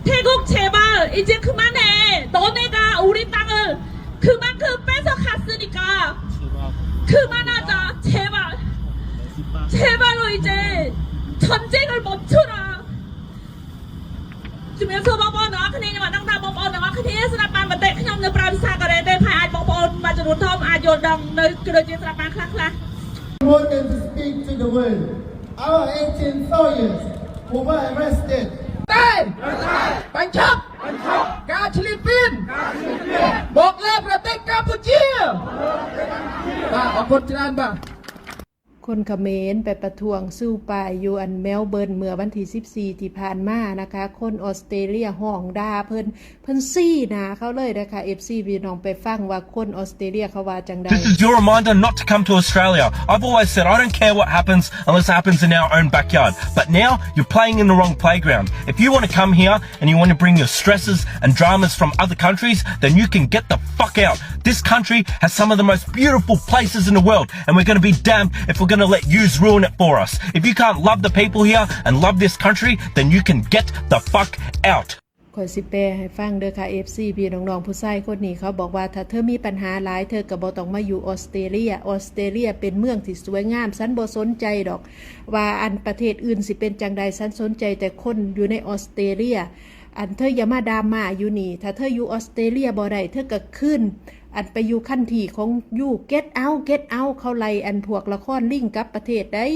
태국 제발 이제 그만해. 너네가 우리 땅을 그만큼 뺏어갔으니까 그만하자. 제발. 제발로 이제 전쟁을 멈춰라.ជំរាបសួរបងប្អូនទាំងអស់គ្នា ខ្ញុំអត់ដឹងថាបងប្អូនទាំងអស់គ្នាស្ដាប់បានប៉ុន្តែខ្ញុំនៅប្រើភាសាកូរ៉េទេ ប្រហែលអាចបងប្អូនមួយចំនួនធំអាចយល់ដឹងនៅក៏ដូចជាស្ដាប់បានខ្លះៗ More than to speak to the world. Our eighteen soldiers who were arrested. ບັນຊອກ ການຟີລິບປິນ ບອກເລີກປະເທດກຳປູເຈຍ ອອກກົດຈານບາ ຄົນຂະເໝນໄປປະທ້ວງສູ້ປ່າຢູ່ອັນແມວເບີນເມື່ອວັນທີສິບສີ່ທີ່ຜ່ານມານະຄະ ຄົນອອສເຕຣເລຍຮ້ອງດ່າເພິ່ນ ເພິ່ນຊີ້ໜ້າເຂົາເລີຍນະຄະ ເອັຟຊີ ພີ່ນ້ອງໄປຟັງວ່າຄົນອອສເຕຣເລຍເຂົາວ່າຈັ່ງໃດ. This is your reminder not to come to Australia. I've always said I don't care what happens unless it happens in our own backyard. But now you're playing in the wrong playground. If you want to come here and you want to bring your stresses and dramas from other countries, then you can get the fuck out. This country has some of the most beautiful places in the world, and we're going to be damned if we're going to let yous ruin it for us. If you can't love the people here and love this country, then you can get the fuck out. ຂ້ອຍຊິແປໃຫ້ຟັງເດີຄ່ະ ເອັຟຊີ ພີ່ນ້ອງໆ ຜູ້ຊາຍຄົນນີ້ເຂົາບອກວ່າ ຖ້າເທີມີປັນຫາຫຼາຍ ເທີກໍບໍ່ຕ້ອງມາຢູ່ອອສເຕຣເລຍ. ອອສເຕຣເລຍເປັນເມືອງທີ່ສວຍງາມ ສັນບໍ່ສົນໃຈດອກວ່າອັນປະເທດອື່ນຊິເປັນຈັ່ງໃດ ສັນສົນໃຈແຕ່ຄົນຢູ່ໃນອອສເຕຣເລຍ. ອັນເທີຢ່າມາດຣາມາຢູ່ນີ້ ຖ້າເທີຢູ່ອອສເຕຣເລຍບໍ່ໄດ້ ເທີກໍຄືນອັນໄປຢູ່ຄັນທີຂອງຢູ ເກັດເອົາ ເກັດເອົາ ເຂົາໄລ່ອັນພວກລະຄອນລິງກັບປະເທດໄດ້.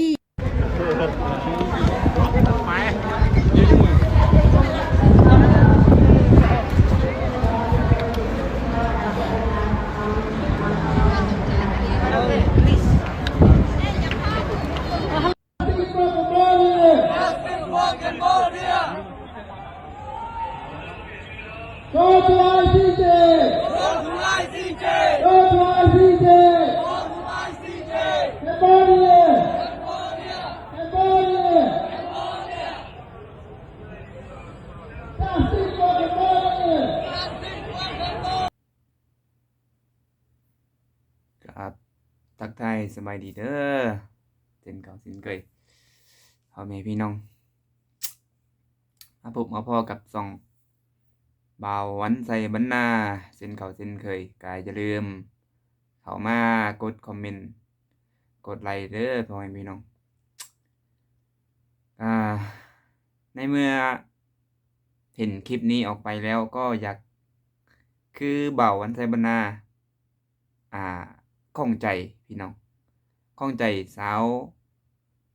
ກະທັກທາຍສະບາຍດີເດີ ເຊັ່ນເກົ່າເຊັ່ນເຄີຍ ພໍ່ແມ່ພີ່ນ້ອງ ມາພົບມາພໍ້ກັບຊ່ອງບ່າວວັນໄຊບັນນາ ເຊັ່ນເກົ່າເຊັ່ນເຄີຍ. ກະຢ່າລືມເຂົ້າມາກົດຄອມເມັນ ກົດໄລເດີ ພໍ່ແມ່ພີ່ນ້ອງ. ອາ ໃນເມື່ອເຫັນຄລິບນີ້ອອກໄປແລ້ວ ກໍຢາກ ຄືບ່າວວັນໄຊບັນນາ ອ່າ ຂ້ອງໃຈພີ່ນ້ອງ ຂ້ອງໃຈຊາວ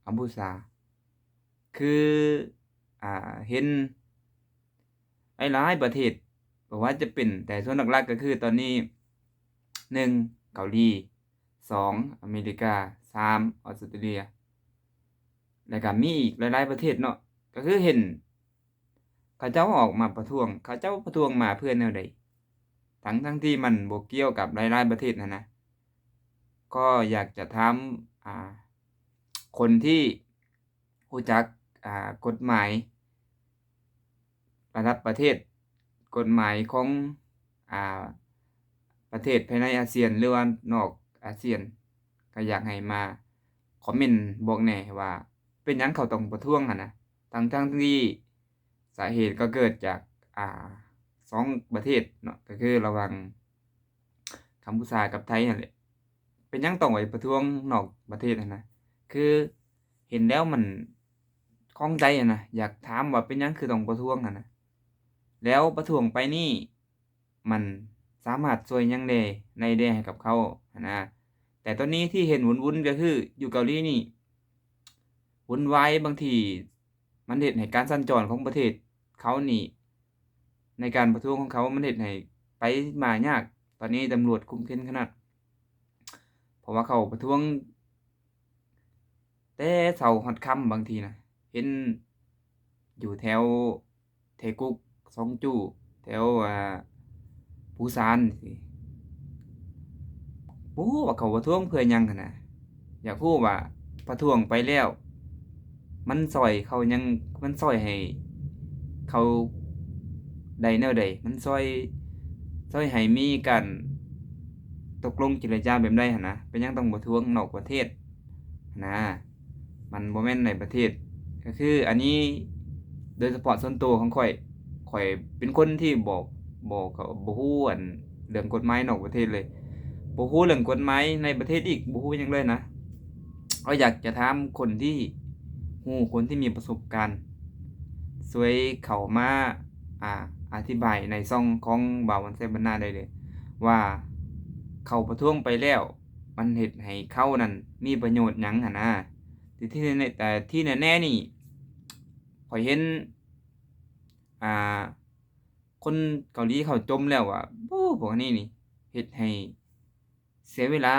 ກັມພູຊາ ຄື ອ່າ ເຫັນຫຼາຍໆປະເທດ ບໍ່ວ່າຈະເປັນ ແຕ່ສ່ວນຫຼັກໆກໍຄືຕອນນີ້ ໜຶ່ງ ເກົາຫຼີ, ສອງ ອາເມລິກາ, ສາມ ອອສເຕຣເລຍ ແລ້ວກໍມີອີກຫຼາຍໆປະເທດເນາະ ກໍຄືເຫັນ ເຂົາເຈົ້າອອກມາປະທ້ວງ ເຂົາເຈົ້າປະທ້ວງມາເພື່ອແນວໃດ? ທັງໆທີ່ມັນບໍ່ກ່ຽວກັບຫຼາຍໆປະເທດຫັ້ນນະ. ກໍຢາກຈະຖາມ ອ່າ ຄົນທີ່ຮູ້ຈັກ ອ່າ ກົດໝາຍລະດັບປະເທດ, ກົດໝາຍຂອງ ອ່າ ປະເທດພາຍໃນອາຊຽນ ຫຼືວ່ານອກອາຊຽນ ກໍຢາກໃຫ້ມາຄອມເມັນບອກແດ່ວ່າ ເປັນຫຍັງເຂົາຕ້ອງປະທ້ວງຫັ້ນນະ ທັງໆທີ່ສາເຫດກໍເກີດຈາກ ອ່າ ສອງປະເທດເນາະ ກໍຄືລະຫວ່າງກຳພູຊາກັບໄທຫັ້ນແຫຼະ. ເປັນຫຍັງຕ້ອງໄປປະທ້ວງນອກປະເທດຫັ້ນນະ? ຄືເຫັນແລ້ວມັນຂ້ອງໃຈຫັ້ນນະ ຢາກຖາມວ່າເປັນຫຍັງຄືຕ້ອງປະທ້ວງຫັ້ນນະ? ແລ້ວປະທ້ວງໄປນີ້ ມັນສາມາດຊ່ວຍຫຍັງແດ່ ໄດ້ແດ່ໃຫ້ກັບເຂົາຫັ້ນນະ. ແຕ່ຕອນນີ້ທີ່ເຫັນວຸ່ນໆ ກໍຄືຢູ່ເກົາຫຼີນີ້ວຸ່ນວາຍ ບາງທີມັນເຮັດໃຫ້ການສັນຈອນຂອງປະເທດເຂົານີ້ ໃນການປະທ້ວງຂອງເຂົາ ມັນເຮັດໃຫ້ໄປມາຍາກ. ຕອນນີ້ຕຳຫຼວດຄຸມເຄັ່ງຂະໜາດ ເພາະວ່າເຂົາປະທ້ວງ ແຕ່ເຊົ້າຮອດຄ່ຳ ບາງທີນະ ເຫັນຢູ່ແຖວແທກຸກ ຊອງຈູ ແຖວ ອ່າ ປູຊານຊີ້. ບໍ່ຮູ້ວ່າເຂົາປະທ້ວງເພື່ອຫຍັງຫັ້ນນະ. ຢາກຮູ້ວ່າປະທ້ວງໄປແລ້ວ ມັນຊ່ອຍເຂົາຫຍັງ? ມັນຊ່ອຍໃຫ້ເຂົາໄດ້ແນວໃດ? ມັນຊ່ອຍ ຊ່ອຍໃຫ້ມີການຕົກລົງເຈລະຈາແບບໃດຫັ້ນນະ? ເປັນຫຍັງຕ້ອງປະທ້ວງນອກປະເທດຫັ້ນນະ? ມັນບໍ່ແມ່ນໃນປະເທດ. ກໍຄືອັນນີ້ໂດຍສະເພາະສ່ວນໂຕຂອງຂ້ອຍ ຂ້ອຍເປັນຄົນທີ່ບໍ່ ບໍ່ ບໍ່ຮູ້ອັນເລື່ອງກົດໝາຍນອກປະເທດເລີຍ, ບໍ່ຮູ້ເລື່ອງກົດໝາຍໃນປະເທດອີກ ບໍ່ຮູ້ຫຍັງເລີຍນະ. ກໍຢາກຈະຖາມຄົນທີ່ຮູ້ ຄົນທີ່ມີປະສົບການ ຊ່ວຍເຂົ້າມາ ອາ ອະທິບາຍໃນຊ່ອງຂອງບ່າວວັນໄຊບັນນາໄດ້ເລີຍ ວ່າເຂົາປະທ້ວງໄປແລ້ວ ມັນເຮັດໃຫ້ເຂົານັ້ນມີປະໂຫຍດຫຍັງຫັ້ນນະ. ທີ່ ທີ່ແນ່ໆ ແຕ່ທີ່ແນ່ໆນີ້ ຂ້ອຍເຫັນ ອ່າ ຄົນເກົາຫຼີເຂົາຈົ່ມແລ້ວວ່າ ໂອ້ ພວກນີ້ນີ້ເຮັດໃຫ້ເສຍເວລາ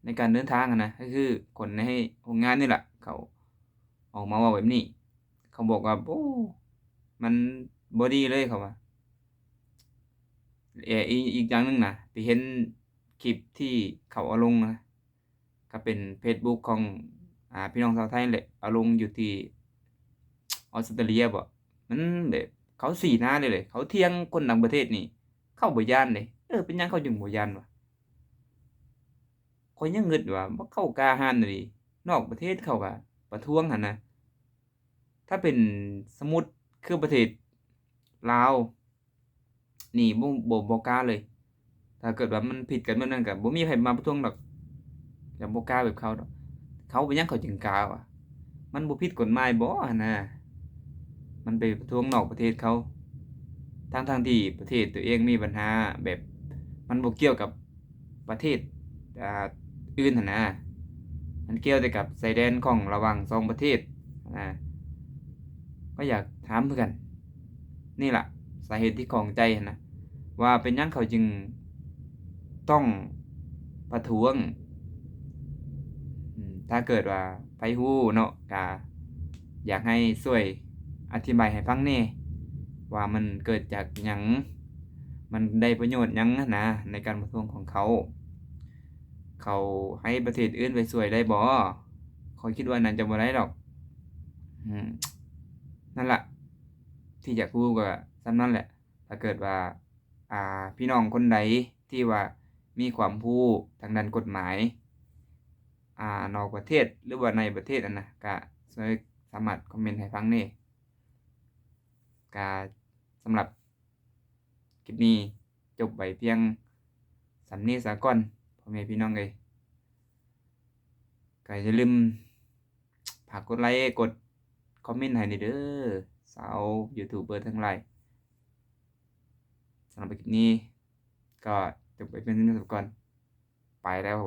ໃນການເດີນທາງຫັ້ນນະ. ກໍຄືຄົນໃນໂຮງງານນີ້ລະ ເຂົາອອກມາເວົ້າແບບນີ້. ເຂົາບອກວ່າ ໂອ້ ມັນບໍ່ດີເລີຍ ເຂົາວ່າ. ແລະ ອີກ ອີກຢ່າງໜຶ່ງນະ ໄປເຫັນຄລິບທີ່ເຂົາເອົາລົງນະ ກໍເປັນເຟສບຸກຂອງ ອ່າ ພີ່ນ້ອງຊາວໄທແຫຼະ ເອົາລົງຢູ່ທີ່ອອສເຕຣເລຍບໍ ມັນແບບເຂົາຊີ້ໜ້າເລີຍ ເຂົາຖຽງຄົນຕ່າງປະເທດນີ້ ເຂົາບໍ່ຢ້ານເດ້. ເອີ ເປັນຫຍັງເຂົາຈຶ່ງບໍ່ຢ້ານວະ? ຂ້ອຍຍັງງຶດວ່າ ບໍ່ ເຂົາກ້າຫານອີ່ຫຼີ. ນອກປະເທດເຂົາກໍປະທ້ວງຫັ້ນນະ. ຖ້າເປັນ ສົມມຸດຄືປະເທດລາວນີ້ ບໍ່ ບໍ່ ບໍ່ກ້າເລີຍ. ຖ້າເກີດວ່າມັນຜິດກັນແບບນັ້ນ ກໍບໍ່ມີໃຜມາປະທ້ວງດອກ, ຈະບໍ່ກ້າແບບເຂົາດອກ. ເຂົາເປັນຫຍັງເຂົາຈຶ່ງກ້າວະ? ມັນບໍ່ຜິດກົດໝາຍບໍຫັ້ນນະ? ມັນໄປປະທ້ວງນອກປະເທດເຂົາ ທັງໆທີ່ປະເທດຕົວເອງມີບັນຫາ ແບບມັນບໍ່ກ່ຽວກັບປະເທດ ອ່າ ອື່ນຫັ້ນນະ, ມັນກ່ຽວແຕ່ກັບຊາຍແດນຂອງລະຫວ່າງສອງປະເທດຫັ້ນນະ. ກໍຢາກຖາມຄືກັນ ນີ້ລະສາເຫດທີ່ຂ້ອງໃຈຫັ້ນນະ ວ່າເປັນຫຍັງເຂົາຈຶ່ງຕ້ອງປະທ້ວງ? ອາ ຖ້າເກີດວ່າໃຜຮູ້ເນາະ ກະຢາກໃຫ້ຊ່ວຍອະທິບາຍໃຫ້ຟັງແດ່ ວ່າມັນເກີດຈາກຫຍັງ? ມັນໄດ້ປະໂຫຍດຫຍັງຫັ້ນນະ ໃນການປະທ້ວງຂອງເຂົາ? ເຂົາໃຫ້ປະເທດອື່ນໄປຊ່ວຍໄດ້ບໍ່? ຂ້ອຍຄິດວ່າໜ້າຈະບໍ່ໄດ້ດອກ. ອືມ ນັ້ນລະ ທີ່ຢາກຮູ້ກໍສ່ຳນັ້ນແຫຼະ. ຖ້າເກີດວ່າ ອ່າ ພີ່ນ້ອງຄົນໃດທີ່ວ່າມີຄວາມຮູ້ທາງດ້ານກົດໝາຍ ອ່າ ນອກປະເທດ ຫຼືວ່າໃນປະເທດຫັ້ນນະ ກະຊ່ວຍສາມາດຄອມເມັນໃຫ້ຟັງແດ່. ກະສຳລັບຄລິບນີ້ ຈົບໄວ້ພຽງສ່ຳນີ້ສາກ່ອນ ພໍ່ແມ່ພີ່ນ້ອງເອີຍ. ກະຢ່າລືມຝາກກົດໄລ ກົດຄອມເມັນໃຫ້ແດ່ເດີ ຊາວຢູທູບເບີທັງຫຼາຍ. ສຳລັບຄລິບນີ້ກໍຈົບໄວ້ພຽງເທົ່ານີ້ສາກ່ອນ. ໄປແລ້ວ.